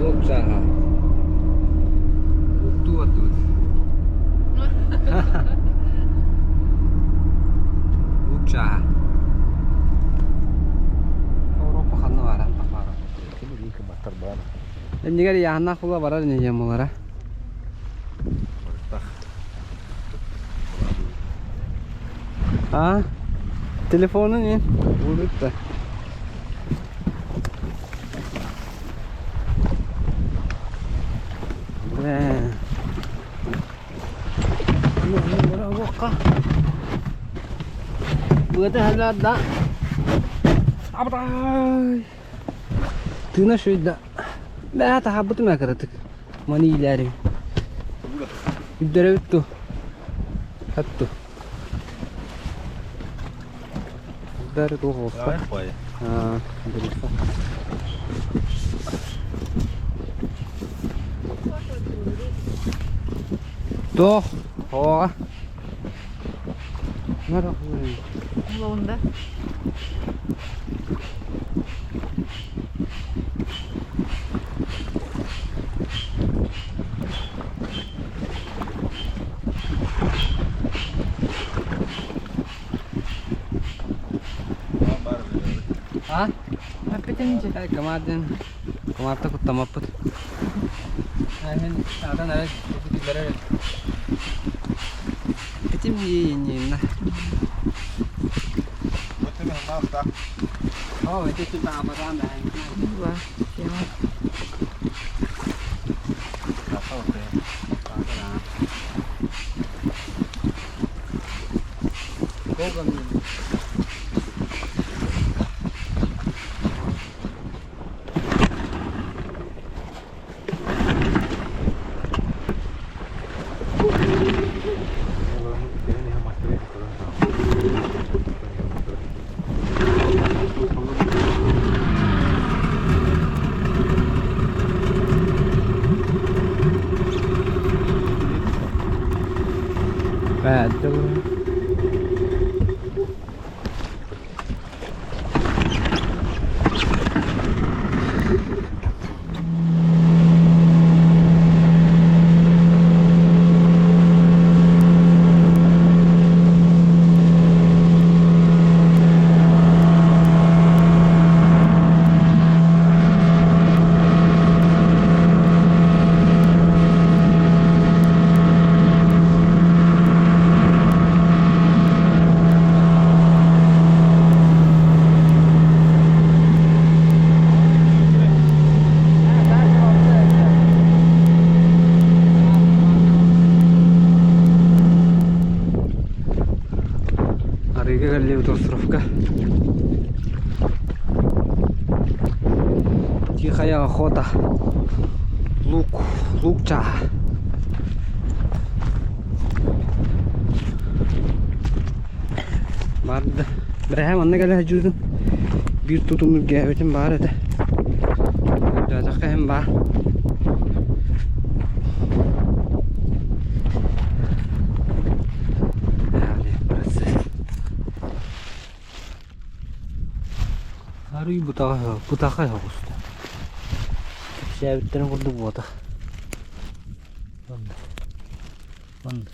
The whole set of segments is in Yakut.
Лук чааһа. Луктуу бардыбыт. Лук чааһа. Европа ханна баара? Иннигэр ыйааһыннаах була барар ини диэн буолара. А? Телефонун ин. Улутта. Бля. Быата да. Абатай. Тыына шүйда. Бээ таһабытым акыратык. Маны иилээрим. Үрдөрөбүт ту. Хатту. Бәрі туох оҕуста. Аа, Туох оҕа. Лонда. А? Аппетинчи. Командин. Комарта куттамаппыт. Атын эрэ Этим ииннинна. Оо, ити тутаабатаан Ва, тема. Бэддэ. Арыыга кэллибит островка. Тихая охота. Лук, лук чааһа. Барда. Бэһэ манна кэлэ сылдьыбытым. Биир тутум үргээбитим баар этэ. Үрдээтэххэ иһин баар. Арый бутаҕа бутаха оҕуста. Кэпсээбиттэрин курдук буотах. Оннук. Оннук.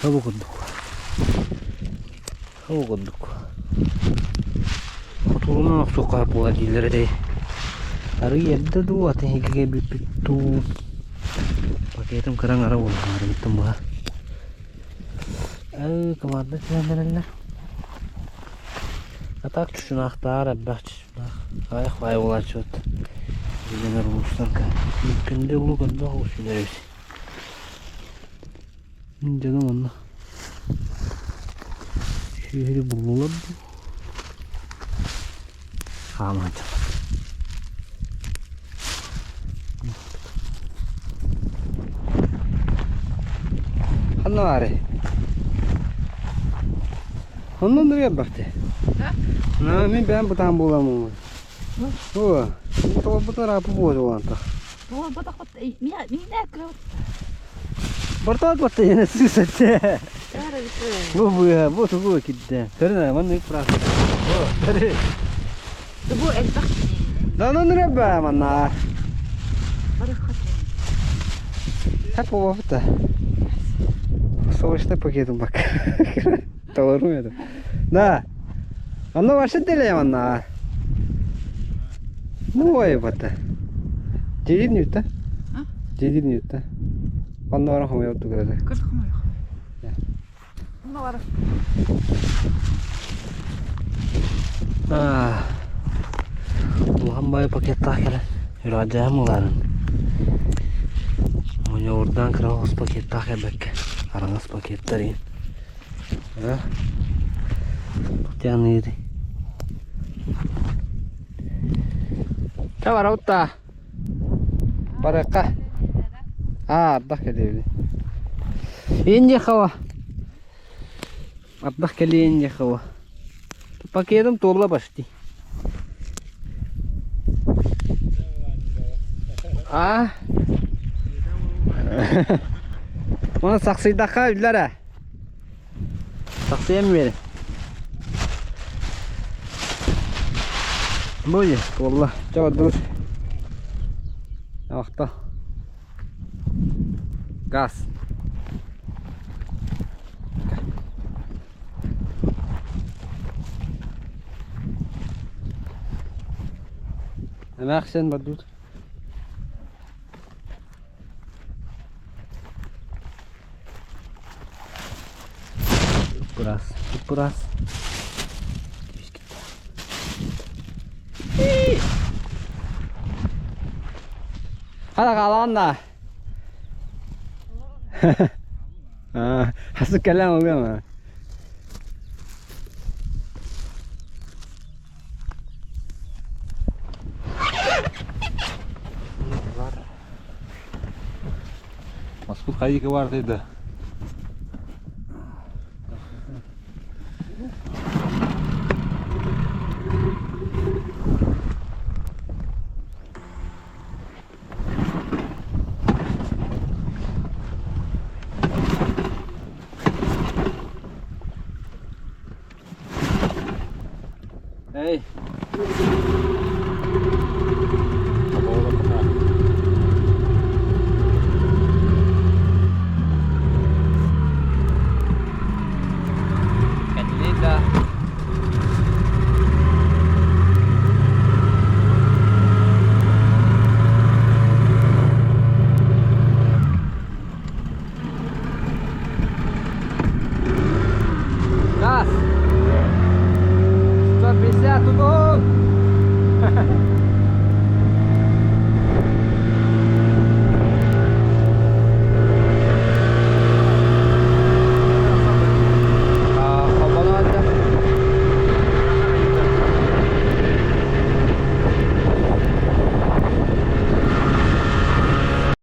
Хабы курдук. Хабы курдук. Хотуурунан охсуохха буолар дииллэр этэй. Арый эрдэ дуу, атын иһигигэ бүппүт дуу. Пакетым кыраҥ ара буолла, арыйыттым быһа. Команда түһэннэрэллэр. А так чучунаахтаар элбэх чучунаах. Аҕыйах баайы буолааччыбыт. Билигин улуустарга күндү улуу көрдөөх улуус эбит. Мин дьонум онно сүөһүнү буллулар дуу? Хааман Ханна баарый? Онно нырыйар бахты. Мин бэйэм бытаан буоламмын. Оо, тоҕорбутун ырааппыт буолуо Бортоот батта иһинэ сыысатте. Бу быа, бу тугу кирдэ. Көрүн маннык фраза. Бу элбэх Да ну нырыба манна. Hep o da. Savaşta paketim bak. Толору Да. Оно вообще делаем Ну ой бата. Дедин юта. Дедин юта. Онно баран хомуйа туграда. Кыр хомуйа. Онно бар. Аа. Улахан баайы пакеттаах кэлэн үрэҕэлдьэһэн ылаарын. Мунньуурдаан кыра оҕус пакеттаах кэлбэккэ араҥас пакеттар иһин. Аа. Тяныырый. Чэ барабыт даа. Барыахха. Аа, ардах кэлиэбит. Индихова. Ардах кэлиэ Индихова. Пакетым туолла почти. Аа? Оны сахсыйдахха үллэр ээ. Сахсыйан биэри. Бу туолла. Чэ бардыбыт. Ахта. Газ. Эмээхсин бардыбыт. Ыппыраас, ыппыраас. Хана хаалаҕын да? Хасык кэлэн ылыам. Маспыт хайыка бар да.